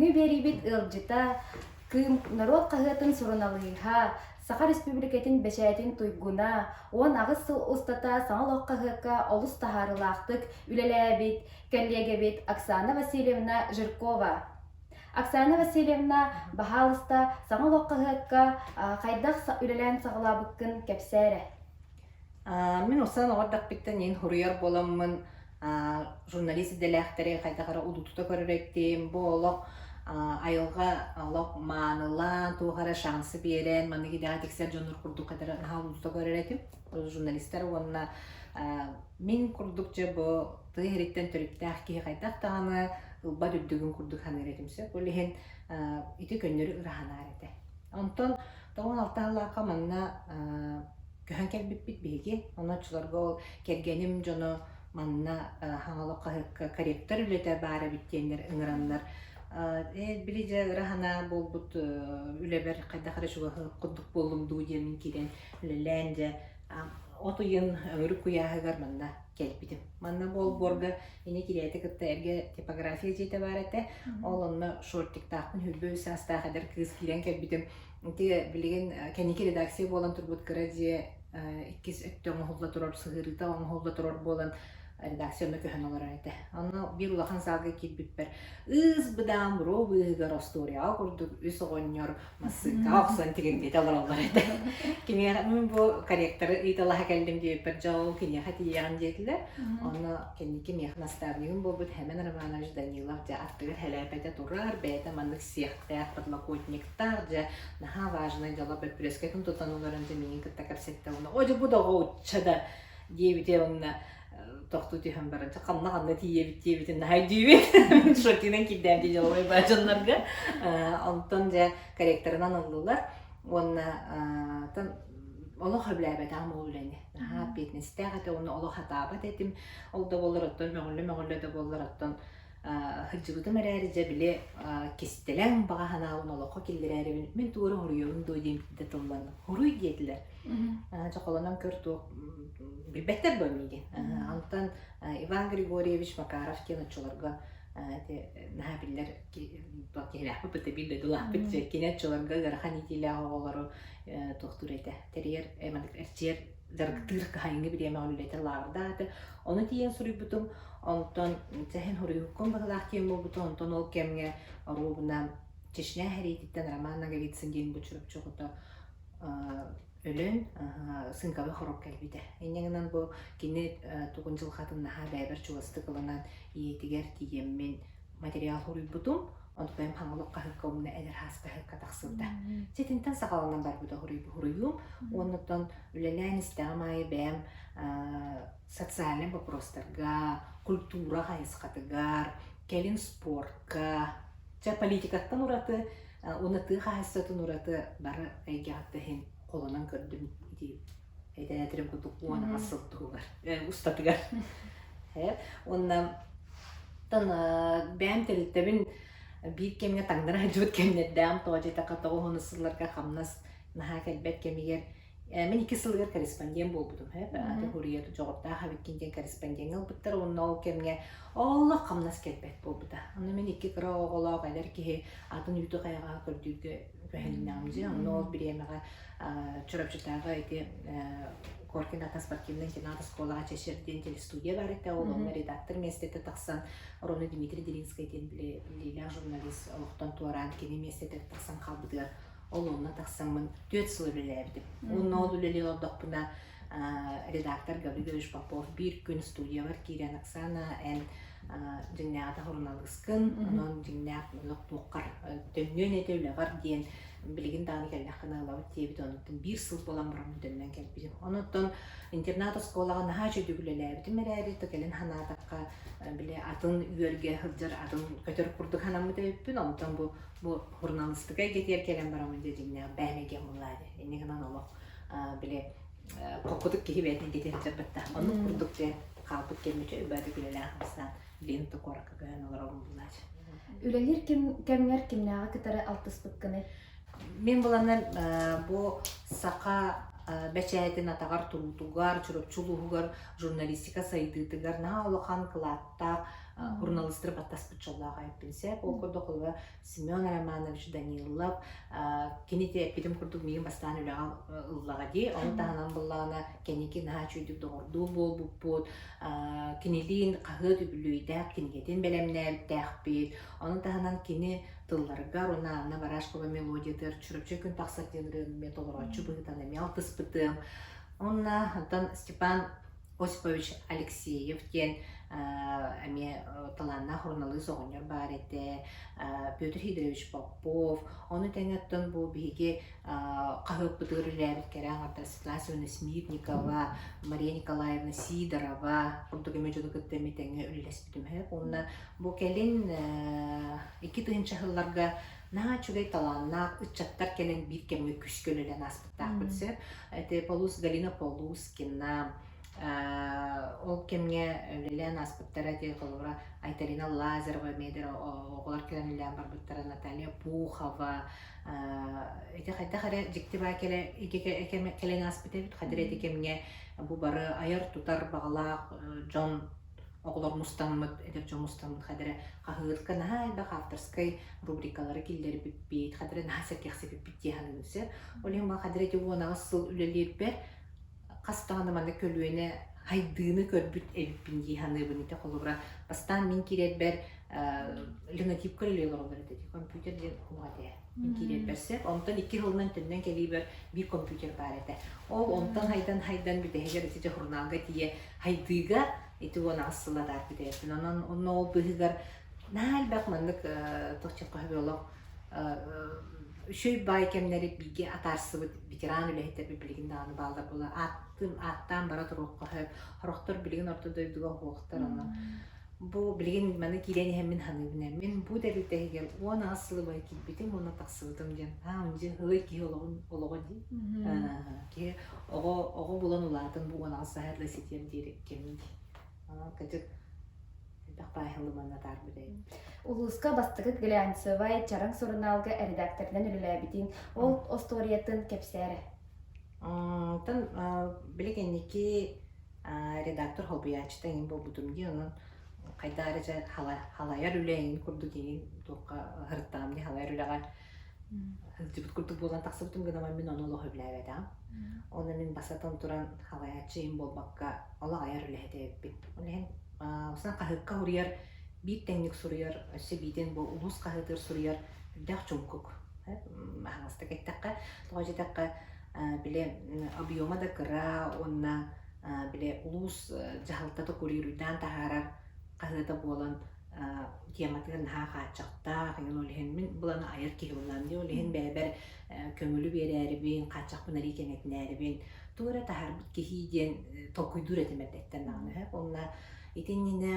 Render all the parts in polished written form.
Бүгүҥҥү биэриибит ыалдьыта Кыым норуот хаһыатын суруналыыһа, Саха Республикатын бэчээтин туйгуна, 18 сыл устата Саҥа олох хаһыакка олус таһаарыылаахтык үлэлээбит кэллиэгэбит Оксана Васильевна Жиркова. Оксана Васильевна, баһаалыста, Саҥа олох хаһыакка хайдах үлэлээн саҕалаабыккын кэпсээ эрэ. Мин Оксана оҕо эрдэхпиттэн иин суруйар буоламмын журналист идэлээхтэри хайдах эрэ улуутута көрөр этим. Бу олох айылҕа олох маанылаан, туох эрэ шансы биэрэн, маннык идэҕэ тиксэр дьоннор курдук эрэ наһаа улуутута көрөр этим. Журналистар уонна мин курдук дьэ бу тыа иһириттэн төрүттээх киһи хайдах даҕаны ылбат үрдүгүн курдук саныыр этим сөп. Ол иһин ити көннөрү ыраһанаар этэ. Онтон 96 сыллаахха манна көһөн кэлбиппит биһиги. Онон оччолорго ол кэргэним дьоно манна Хаҥалок хаһыакка корректор үлэтэ баар эбит диэннэр ыҥыраннар били дьэ ыра санаа буолбут үлэбэр хайдах эрэ чугаһыах курдук буоллум дуу диэммин киирэн үлэлээн дьэ от ыйын өҥүрүк куйааһыгар манна кэлбитим. Манна бу олбуорга ини кириэти кытта эргэ типография дьиэтэ баар этэ. Ол онно шортиктаахпын 23 саастаах эдэр кыыс киирэн кэлбитим. Ити билигин кэнники редакция буолан турбут кыра дьиэ иккис өттө оҥоһулла турар, сыһыарыыта оҥоһулла турар буолан редакция онно көһөн олорор этэ. Онно биир улахан залга киирбиппэр ыыс-быдаан буруо быыһыгар остуоруйаҕа курдук үс оҕонньор массыынкаҕа охсон тигиҥнэтэ олороллор этэ. Киниэхэ мин бу корректоры ыйыталаһа кэллим диэбиппэр дьэ ол киниэхэ тиийэҕин диэтилэр. Онно кэнники миэхэ наставнигым буолбут Хэмэн Романович Данилов дьэ аттыгар хэлээпэтэ турар, бэйэтэ маннык сиэхтээх, подлокотниктаах, дьэ наһаа важное дьоло бөппүрүөскэтин тутан олорон дьэ миигин кытта кэпсэттэ уонна о дьэ бу да оҕо да диэбитэ уонна тохтуу түһэн баран дьэ ханна-ханна тиийэбит диэбитин наһаа өйдүүбүн шортинан киирдээн дии дьолобой баа дьоннорго онтон дьэ корректорынан ыллылар уонна олох сөбүлээбэтэҕим ол үлэни наһаа эппиэтинэстээх этэ уонна олох хатаабат этим ол да буоллар оттон мөҕүллэ-мөҕүллэ да буоллар оттон сылдьыбытым эрээри дьэ били кистэлэҥ баҕа санаабын олоххо киллэрээрибин мин тугу эрэ хоруйабын дуо диэн биирдэ тылланным хоруй диэтилэр дьэ холонон көр туох билбэттэр дуо миигин онтон Иван Григорьевич Макаров диэн оччолорго ити наһаа биллэр киһилээхпит быта биир дойдулаахпыт кини оччолорго ыарахан иитиилээх оҕолору туохтуур этэ тэрийэр эрчийэр дьарыктыыр кыһайыҥҥы бириэмэҕэ үлэтэ лааҕырдаата. Ону тиийэн суруйбутум. Онтон сэһэн суруйуккун быһылаах диэн буолбута. Онтон ол кэмҥэ оруобуна Чечня сэриититтэн Роман Ноговицын диэн бу Чурапчы оҕото өлөн сыыҥкабый хорук кэлбитэ. Инньэ гынан бу кини тугун дьылҕатын наһаа бэйэбэр чугастык ылынан ийэтигэр тиийэммин материал суруйбутум. Онтон Хаҥалок хаһыакка уонна Эдэр хаас хаһыакка тахсыбыта. Ситинтэн саҕаланан барбыта суруйуум. Уонна үлэлээн истэҕим аайы бэйэм социальнай вопростарга, культура хайысхатыгар, кэлин спортка, чэ политикаттан ураты уонна тыа хаһаайыстыбатын ураты бары эйгэҕиттэн иһин холонон көрдүм ити этэрим курдук 18 сыл туһугар устатыгар уонна тан бэйэм тэрилтэбин биир кэмҥэ таҥнара сылдьыбыт кэмнэрдээҕим тоҕо диэтэххэ 90 сылларга хамнас наһаа кэлбэт кэмигэр мин икки сылыгар корреспондент буолбутум аты хуруйа дьоҕурдаах эбиккин диэн корреспондеҥҥа ылбыттар уонна ол кэмҥэ олох хамнас кэлбэт буолбута онно мин икки кыра оҕолоох эдэр киһи атын үүтү хайаҕаһа көрдүүргэ күһэлиннэҕим дьэ онно ол бириэмэҕэ Чурапчытааҕы ити Коркин ата спортивный интернат оскуолаҕа Чэчир диэн телестудия баар этэ. Ол онно редактор миэстэтэ тахсан Рону Дмитрий Делинскэй диэн биллиилээх журналист олохтон туораан кини миэстэтэ тахсан хаалбытыгар ол онно тахсаммын 4 сыл үлэлээбитим. Уонна ол үлэлии олордохпуна редактор Гаврил Ильич Попов биир күн студиябар киирэн Оксана эн дьиҥнээҕи суруналыыскын, онон дьиҥнээх олох туоххар төннүөн этэ үлэҕэр диэн билигин даҕаны кэллэххинэ ылабыт диэбит онтон биир сыл буолан бараммын төннөн кэлбитим. Онон интернат оскуолаҕа наһаа үчүгэй үлэлээбитим эрээри, то кэлин санаатахха били атын үөргэ сылдьар атын көтөр курдук санаммыт эбиппин. Онтон бу бу суруналыыстыка эйгэтигэр кэлэн бараммын дьэ дьиҥнээх бэйэм эйгэм буоллаа дии. Инньэ гынан олох били холкутук киһи бэйэтин эйгэтигэр сылдьарбыт да. Оннук курдук дьэ хаалбыт кэммит үчүгэй үлэлээх хамсаан билигин то куоракка көһөн олоробун буллаачы. Үлэлиир кэмҥэр кимнээҕи кытары алтыспыккыный? Мин буланнар бу саха бэчээтин атаҕар туруутугар, Чурапчы улууһугар журналистика сайдыытыгар наһаа улахан кылааттаах. Суруналыыстары баттаспыт дьоллоох эбиппин сөп. Ол курдук холобура Семен Романович Данилов кини ити эппитим курдук миигин бастаан үлэҕэ ыллаҕа дии. Ону таһынан буллаҕына кэнники наһаа үчүгэйдик доҕордуу буолбуппут. Кинилиин хаһыат үбүлүөйдээх кинигэтин бэлэмнээбиттээхпит. Ону таһынан кини тылларыгар уонна Анна Барашкова мелодиятыгар Чурапчы күн тахсар диэн ырыаны эмиэ толорооччу быһыытынан эмиэ алтыспытым. Уонна онтон Степан Осипович Алексеев диэн эмиэ талааннаах суруналыыс оҕонньор баар этэ, Петр Сидорович Попов, ону тэҥэ оттон бу биһиги хаһыаппытыгар үлэлээбит кэрэ аҥардар Светлана Семеновна Смирникова, Мария Николаевна Сидорова курдук эмиэ дьону кытта эмиэ тэҥҥэ үлэлэспитим үһү. Уонна бу кэлин 2000 сылларга наһаа үчүгэй талааннаах ыччаттар кэлэн биир кэмҥэ күүскэ үлэлээн ааспыттаахпыт сөп. Ити Полус Галина Полускина ол кэмҥэ үлэлээн ааспыттара ити холобура Айталина Лазарова эмиэ оҕолор кэлэн үлэлээн барбыттара Наталья Пухова ити хайдах эрэ дьикти баа кэлэ кэлэн ааспыт эбит хадыр ити кэмҥэ бу бары айар-тутар баҕалаах дьон оҕолор мустаммыт, эдэр дьон мустаммыт хадара хаһыатка наһаа элбэх авторскай рубрикалары киллэрбиппит, хадара наһаа сэргэхсиппиппит дии саныыбын сөп. Ол иһин хадара ити 18 сыл үлэлиирбэр хас даҕаны манна көлүөнэ хайдыыны көрбүт эбиппин дии саныыбын. Ити холобура бастаан мин киирэрбэр линотипка үлэлии олороллор этэ. Компьютер диэн уһуга этэ. Мин киирэрбэр сөп. Онтон икки сылынан төннөн кэлиибэр биир компьютер баар этэ. Ол онтон хайдан-хайдан бүтэһигэр ити журналга тиийэ хайдыыга ити 18 сыл атаарбыт эбиппин. Онон онно ол быыһыгар наһаа элбэх маннык туох олох үчүгэй баай кэмнэри бииргэ атаарсыбыт ветеран үлэһиттэрбит билигин даҕаны бааллар буола ааттым ааттаан бара туруохха сөп. Сорохтор билигин орто дойдуга уһуохтар онон Бу билигин маны киирэн иһэммин саныыбын ээ. Мин бу тэрилтэ иһигэр 18 сылы быһа киирбитим уонна тахсыбытым диэн. Аа, дьэ, ылый киһи олоҕун олоҕо дии. Киһи оҕо оҕо булан улаатан бу 18 сааһыгар да ситиэм диэри кэмий. Онон кырдьык элбэх баайһылы манна атаарбыт эбит. Улууска бастакы глянцевай Чараҥ сурунаалга редакторынан үлэлээбитин, ол остуоруйатын кэпсээрэ. Оттон били кэнники редактор холбуйааччыта эҥин буолбутум дии, онон хайдах эрэ дьэ халайар үлэ эҥин курдук эҥин туохха сырыттаҕым дии халайар үлэҕэ сылдьыбыт курдук буолан тахсыбытым гынан мин ону олох сөбүлээбэтэҕим. Онно мин бастатан туран халайааччы иһин буолбакка олох айар үлэһит эбиппин. Ол иһин осынан хаһыакка суруйар биир тэҥник суруйар, өссө биитин бу улуус хаһыатыгар суруйар үрдээх чуҥкук. Аһаҕастык эттэххэ, тоҕо диэтэххэ били объема да кыра уонна били улуус дьаһалтата курируйдаан таһаарар хаһыата буолан тематыгар наһаа хааччахтаах иҥин ол иһин мин быланы айар киһи буоллаам дии ол иһин бэйэбэр көҥүлү биэрээрибин хааччахпын арыы кэҥэтинээрибин тугу эрэ таһаарбыт киһи диэн толкуйдуур этим эрдэттэн даҕаны уонна итиннинэ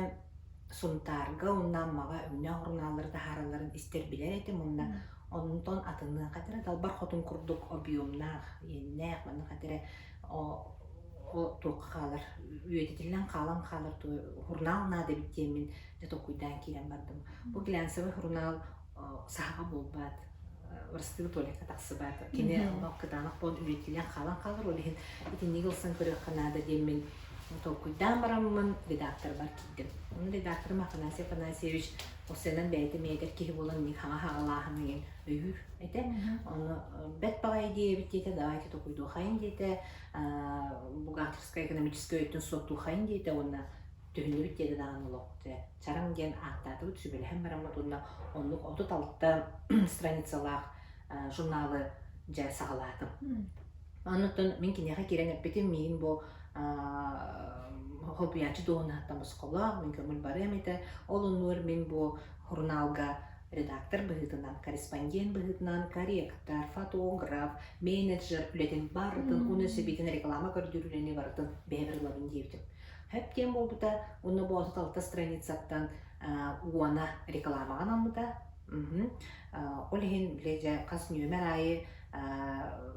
Сунтаарга уонна Аммаҕа өҥнөөх сурунааллары таһааралларын истэр билэр этим уонна онтон атыны хата эрэ далбар хотун курдук объемнаах, иэннээх манна хата эрэ туохха хаалар үйэтитиллэн хаалан хаалар сурунаал наада эбит диэммин дьэ толкуйдаан киирэн бардым. Бу глянцевый сурунаал саһаҕа буолбат ырыстыы туалекка тахсыбат. Кини олох кытаанах буолан үйэтитиллэн хаалан хаалар ол иһин итинник ылсан көрүөххэ наада диэммин толкуйдаан бараммын редакторбар киирдим. Онно редакторым Афанасий Афанасьевич Осенан бэйэтэ эдэр киһи буолан мин хаҥа хаҕалааһын иҥин өйүүр этэ. Ону бэт баҕайы диэбит диэтэ, давайте толкуйдуохайын диэтэ, бухгалтерскай экономическай өттүн суоттуохайын диэтэ уонна түһүннүбүт диэтэ даҕаны олох чараҥ диэн ааттаатыбыт сүбэлэһэн бараммыт уонна оннук 36 страницалаах журналы дьэ саҕалаатым. Оннуттан мин киниэхэ киирэн эппитим, миигин бу холбуйааччы дуоһунаһыттан босхолоох, мин көҥүл барыам этэ. Ол оннугар мин бу сурунаалга редактор быһыытынан, корреспондент быһыытынан, корректор, фотограф, менеджер үлэтин барытын, уонна сэбиэтин реклама көрдүүр үлэни барытын бэйэбэр ылабын диэбитим. Хөп диэн буолбута, уонна бу 36 страницаттан уона рекламаҕа анаммыта. Ол иһин бile дьэ хас нүөмэр аайы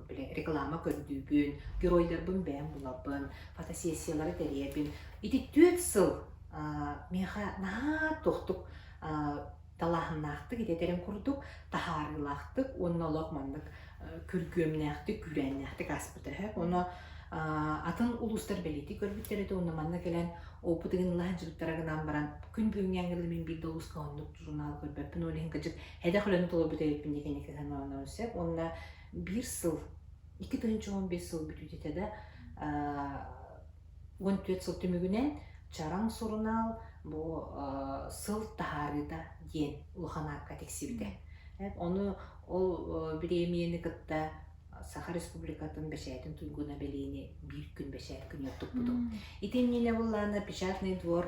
бile реклама көрдүүбүн, геройдарбын бэйэм булабын, фотосессиялары тэрийэбин. Ити 4 сыл миэхэ наһаа туохтук талааһыннаахтык идэтэрин курдук таһаарыылаахтык уонна олох маннык күргүөмнээхтик, күүрээннээхтик ааспыта. Ону Атын улуустар бэлиэтии көрбүттэр этэ уонна манна кэлэн опыт ыгынылаһан дьыбыттара гынан баран күн бүгүҥҥэ мин биир да улууска оннук журнал көрбөппүн ол иһин кыдьык эдэх үлэни толорбут эбиппин диэн кэнники санаан сөп уонна биир сыл 2015 сыл бүтүүтэ да 14 сыл түмүгүнэн Чараҥ сурунаал бу сыл таһаарыыта диэн улахан аакка тиксибитэ. Ону ол бириэмийэни кытта Саха Республикатын бэчээтин туйгуна бэлиэни биир күн бэчээт күнүгэр туппутум. Ити иннинэ буллаана Печатный двор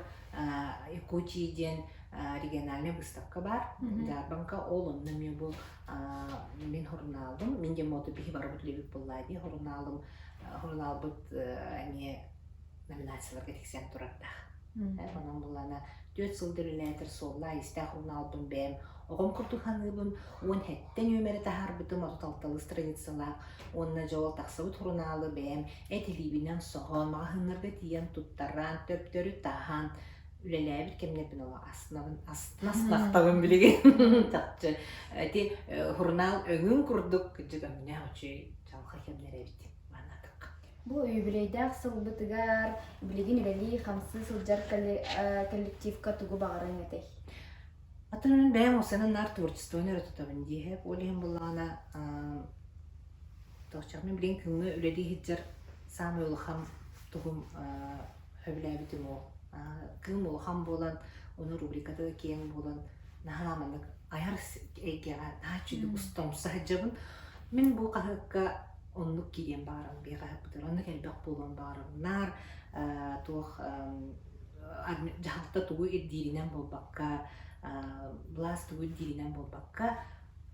Якутии диэн региональнай выставка баар. Дьаарбаҥка ол онно эмиэ бу мин сурунаалым, мин диэн мото биһи барыбыт үлэбит буоллаа дии сурунаалым сурунаалбыт эмиэ номинацияларга тиксэн турардаах. Онон буллана түөрт сыл үлэлээтэр суоллаах-иистээх сурунаалбын бэйэм оҕом курдук саныыбын, 17 нүөмэри таһаарбытым 36 страницалаах уонна дьэ ол тахсыбыт сурунаалы бэйэм эт илиибинэн соһон, маҕаһыыннарга тиийэн туттаран, төптөрү таһан үлэлээбит кэмнэрбин олох астынабын, астына билигин чахчы ити сурунаал өҥүн курдук кырдьык өҥнөөх үчүгэй чалҕа кэмнэр эбит манатык. Бу юбилейдаах сылбытыгар билигин үлэлии-хамсыы сылдьар коллективка тугу баҕарыаҥ этэй? Атын бэйэм осанан наар творчествоны эрэ тутабын диэһэ. Ол иһин буллаҕына тоҕчах мин билигин күҥҥэ үлэлии сылдьар саамай улахан тугум сөбүлээбитим ол. Кыым улахан буолан, ону рубриката да киэҥ буолан наһаа маннык айар эйгэҕэ наһаа үчүгэй устамса сылдьабын. Мин бу хаһыакка оннук киириэн баҕарабын биһи хаһыаппытыгар оннук элбэх буолуон баҕарабын. Наар туох дьаһалта тугу ирдииринэн буолбакка, былаас тугу ирдииринэн буолбакка,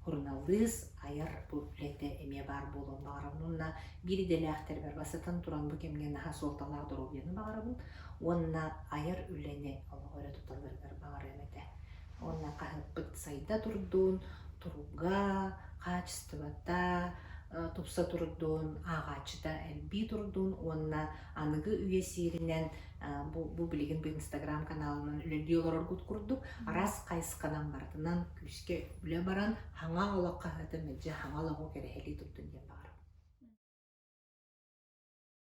суруналыыс айар бу үлэтэ эмиэ баар буолуон баҕарабын уонна биир идэлээхтэрбэр бастатан туран бу кэмҥэ наһаа суолталаах доруобуйаны баҕарабын уонна айар үлэни олох өрө туталларыгар баҕарыам этэ. Уонна хаһыаппыт сайда турдун, туруга, хаачыстыбата тупса турдун, ааҕааччыта элбии турдун уонна аныгы үйэ сиэринэн бу, бу билигин бу Инстаграм каналынан үлэлии олороргут курдук араас хайысханан барытынан күүскэ үлэ баран хаҥа олох хаһыата мэлдьи хаҥа олоҕу кэрэһэлии турдун диэн баҕарабын.